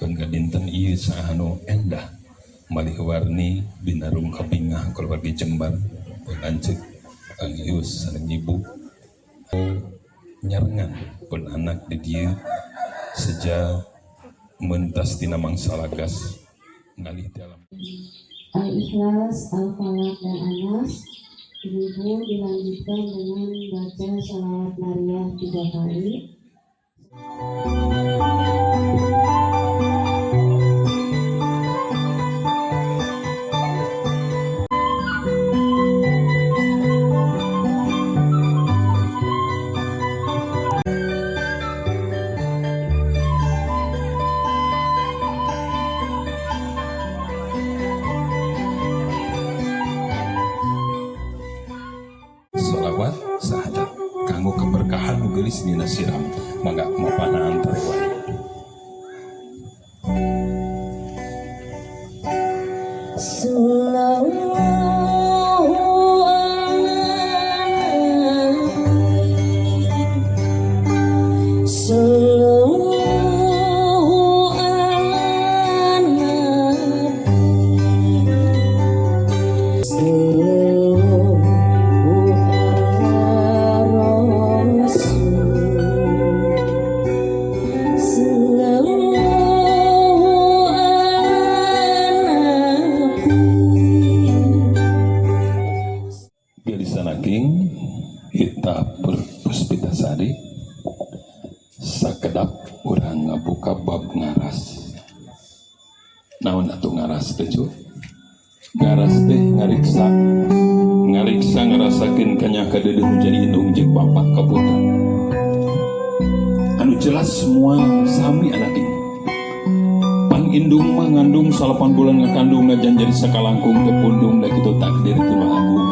Dugikeun ka dinten ieu saanu endah malih warni binarung kabingah keluarga Jembar pun lanceuk Kang Ius sareng ibu nyarengan pun anak di dieu seja mentas tina mangsa lagas ngalih ti alam. Al-Ikhlas, Al-Falaq, dan An-Nas. Ibu dilanjutkan dengan baca salawat nariyah 3 kali. Salawat sahadat kanggo keberkahan nu geulis dina siram mangga mapana antar wae. Puspitasari sakedap urang ngabuka bab ngaras. Naon atuh ngaras teh cu? Ngaras teh ngariksa. Ngariksa ngarasakeun kanya kadeudeuh jadi indung jeung bapak ka putra. Anu jelas semua sami anak ini. Pan indung mah ngandung 8 bulan ngakandung najan jadi sakalangkung teh pundung da kitu takdir ti Maha Agung.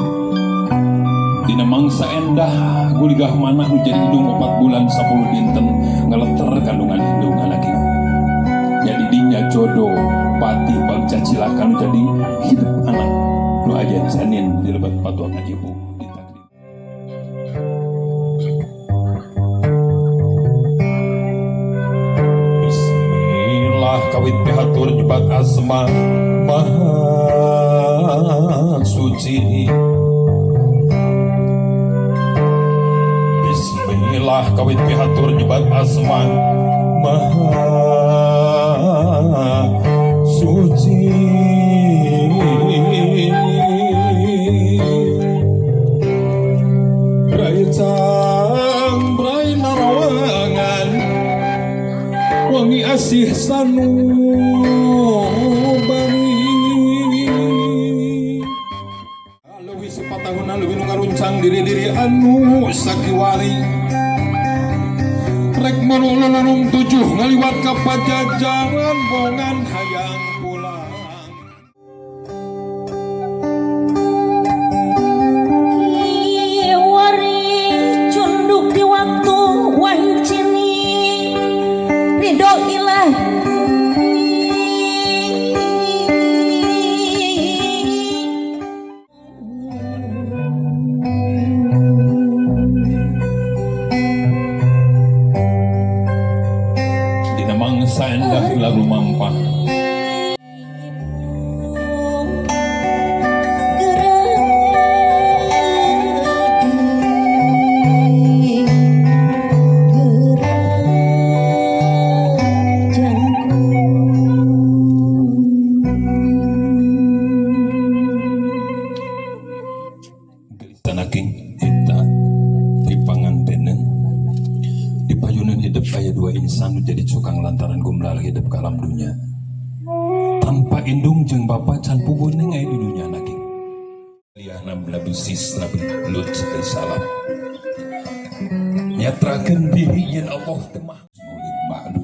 Dina mangsa endah guligah manah nu jadi indung 4 bulan 10 dinten ngeleter kandungan indung anak ieu. Jadi dinya jodoh pati bagja cilaka nu jadi hidup anak nu aya janin di lebat patuangan ibu ditakdir. Bismillah kawit pihatur nyebat asma maha suci. Bismillah kawit pihatur nyebat asma maha suci. Brai cang brai narawangan wangi asih sanubari. Leuwih sepatahunan leuwih nu ngaruncang diri-diri anu sakiwari. Rek marululung 7 ngaliwat ka pajajaran bongan hayang pulang. Kiwari cunduk di waktu wancini ridho ilahi. Mangsa endah lalu mampah. Sanaking eta dipangantenan dipayunan hidup aya 2 insan nu jadi cukang lantaran gumlar hidup ka alam dunya. Tanpa indung jeung bapa can puguh aya di dunya anaking. Liana Nabi Sis Nabi Lut alaihi salam. Nyatrakeun diri yen Allah teh mah maulid ba'du.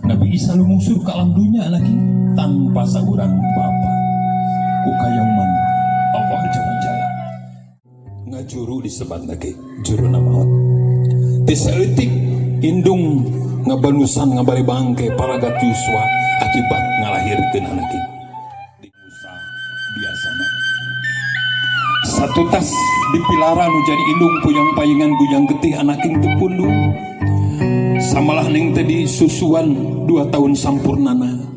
Nabi Isa lumungsur ka alam dunya anaking tanpa saurang bapa. Ku kayauman Allah jalla jalla. Ngajuru disebat lagi juruna maut. Teu saeutik indung ngabanusan ngabari bangke paragat yuswa akibat ngalahirkeun anak ieu. Di Musa biasana. Satu tas dipilara nu jadi indung puyang payingan gujang getih anak ieu teu pundung. Samalah neng tadi susuan 2 tahun sampurnana.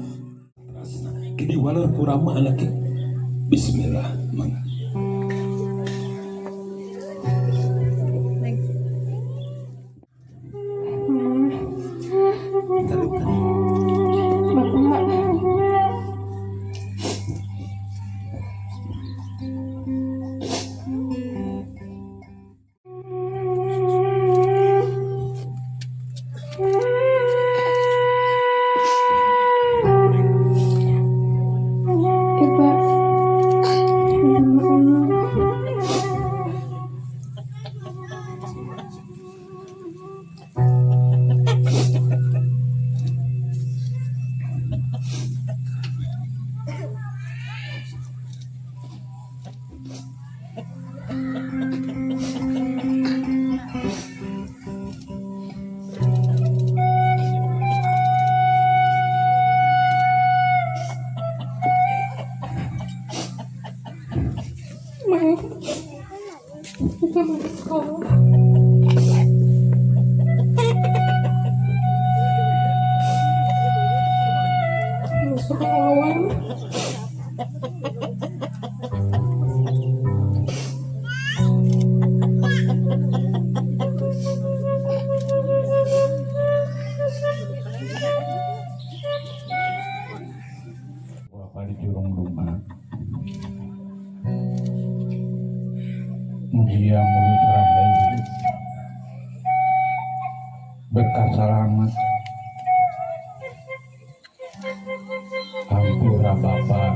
Kini waler kurama anak. Bismillah. Mangga. Bapak. Pak, minta maaf. Maaf, kita masuk sekolah. Masuk pahlawan. Bapak di jurung rumah. Mugia mulut rahayu berkah salamat hampura bapak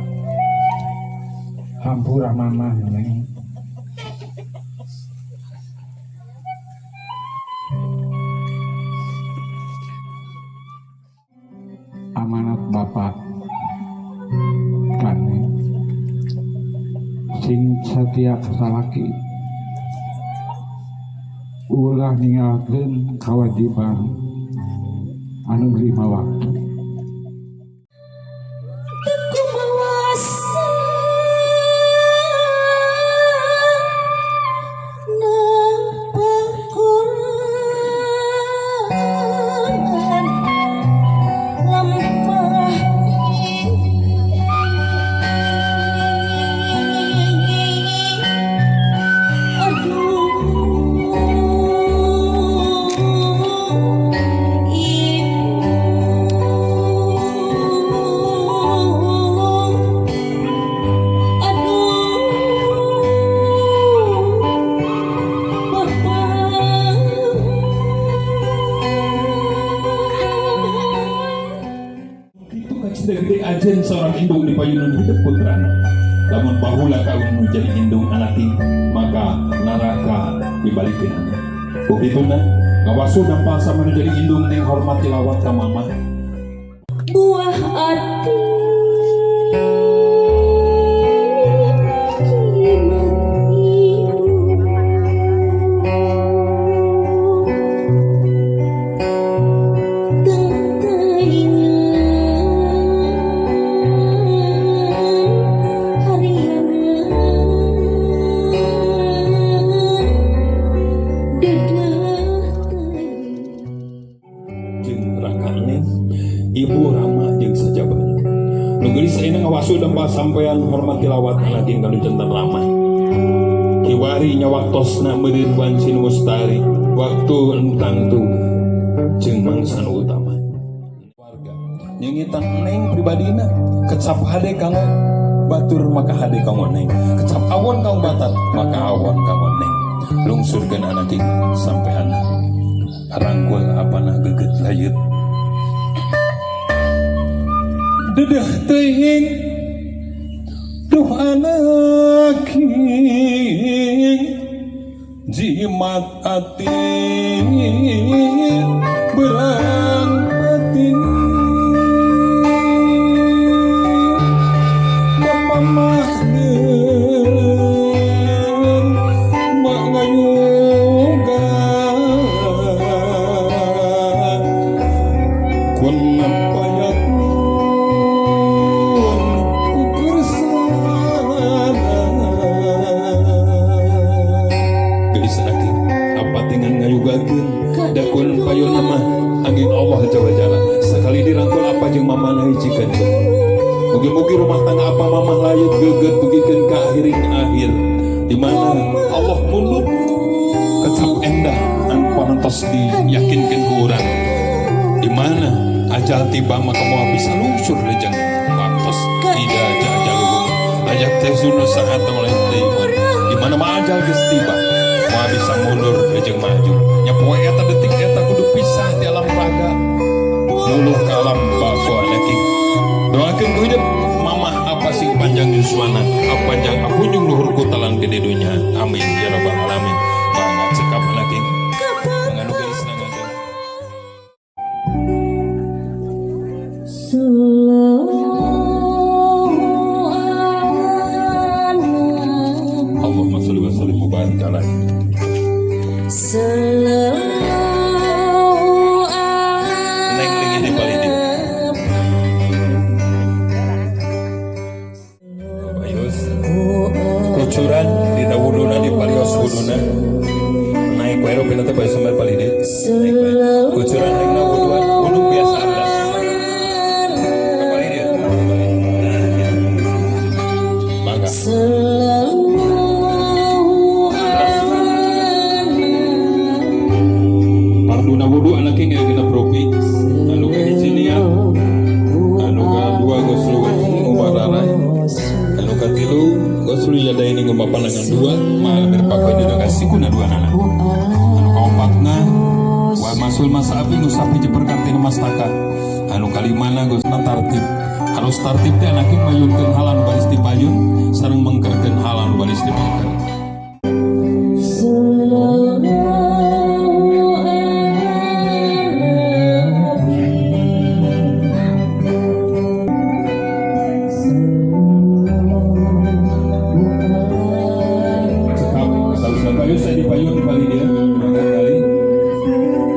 hampura mama neng. Amanat bapak kane sing setia kasalaki ulah ninggalkeun kewajiban anu 5 waktu. Gede ajen seorang indung di payunan hidup putrana. Lamun bahula kaun jadi indung anaki, maka neraka dibalikin anak. Begituna ngawasu dampal sama nu jadi indung ning hormati lawat ka mama. Buah ati Ibu Rama jeung sajabana. Nu geulis ayeuna ngawasu dampa sampean hormati lawat anak jeung kanu jantan Rama. Kiwari nya waktosna meureun wancin mustari, waktu tangtu jeung mangsa nu utama. Warga nyengitan neng pribadina kecap hade kanggo batur maka hade kanggo neng, kecap awon kanggo batat maka awon kanggo neng. Lungsurkeun anak jeung sampean rangkul apana geget layut. Dedeh teuing duh anak jimat ati berang batin mamah mak ngayuga kun mana hijikeun. Mugi-mugi rumah tangga apa mamah layut geget dugikeun ka akhiring akhir di mana Allah mundut kecap endah anu parantos diyakinkeun ku urang, di mana ajal tiba maka moal bisa lungsur lejeng waktos idza jaa ajaluhum la yasta'khiruna sa'atan wa la yastaqdimun, di mana mah ajal geus tiba moal bisa mundur lejeng maju nya. Poe eta, detik eta kudu pisah di alam raga luluh ke alam bako. Anaki, doakeun ku hidup mamah apa sing panjang yuswana, apa panjang apunjung luhur kutalan gede dunya. Amin ya rabbal alamin. Mangga cekap, anaki. Mangga nu geulis nangakeun. Sallallahu ala Allahumma sholli wa sallim mubarak alaihi. Sallallahu ala Neng lagi di bali dia. Bayus kucuran dina wuduna di palios wuduna naik wae rupina teh bae sampai bali dia naik wae kucuran naikna wuduan wudu biasa abdas ke bali dia. Nah, gitu. Mangga. Sallallahu ala Parduna wudu anak ini genep rupi. Anu kahiji niat, anu kadua goslu ngumararay, anu katilu goslu yadaini ngumbah panangan dua ma'al mirfaqaini dina sikuna dua nana, anu kaopatna wa masul masabi ngusap hiji perkara tina mastaka, anu kalimana gosna tartib. Harus tartib teh anak mayunkeun hal anu baris dipayun sareng mengkerkeun hal anu baris dimengker. Sallallahu ala Nabi. Cekap sausan payu saya di payun di bali dia. Mangga kali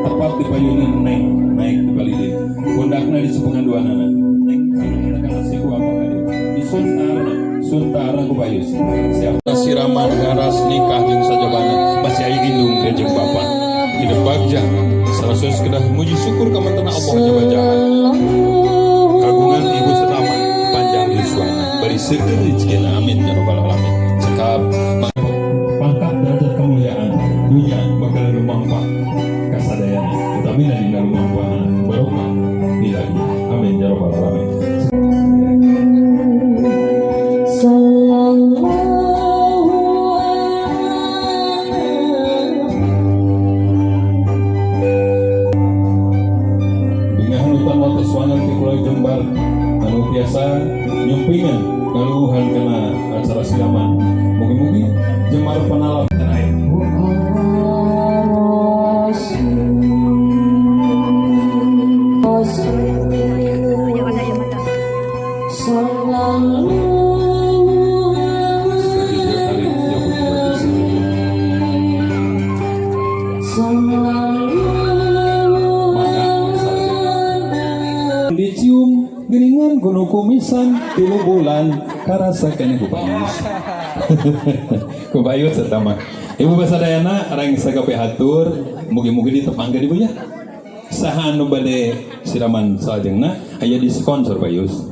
tepat di payunan neng naik di bali dia pundakna di sepengan dua nana neng kana siku apa kali di suntara suntara ku payus siap siraman ngaras nikah jeung sajabana masih aya indung jeung bapa hidup bagja seratus kedah muji syukur ka mantena Allah jaba jahat kagungan ibu selama panjang yuswana bari seueur rezekina. Amin ya rabbal alamin. Cekap. Pangkat derajat kemuliaan dunia bakal lumampak kasadayana utamina dina lumampah barokah ilahi. Amin ya rabbal alamin. Sallallahu ala Bingah nutan waktu suangan ti kula Jembar anu biasa nyumpingan ngaluhan kana acara siraman. Mugi-mugi Jembar panalap terakhir. Sallallahu Tiga kali jauh Sallallahu Mangga, dicium geuningan kuno kumisan 3 bulan karasa keneh ku Bayus ku Bayus eta mah. Ibu basadayana reng sakape hatur, mugi-mugi ditepangkeun ibu ya. Saha anu bade siraman salajengna aya diskon saur Bayus.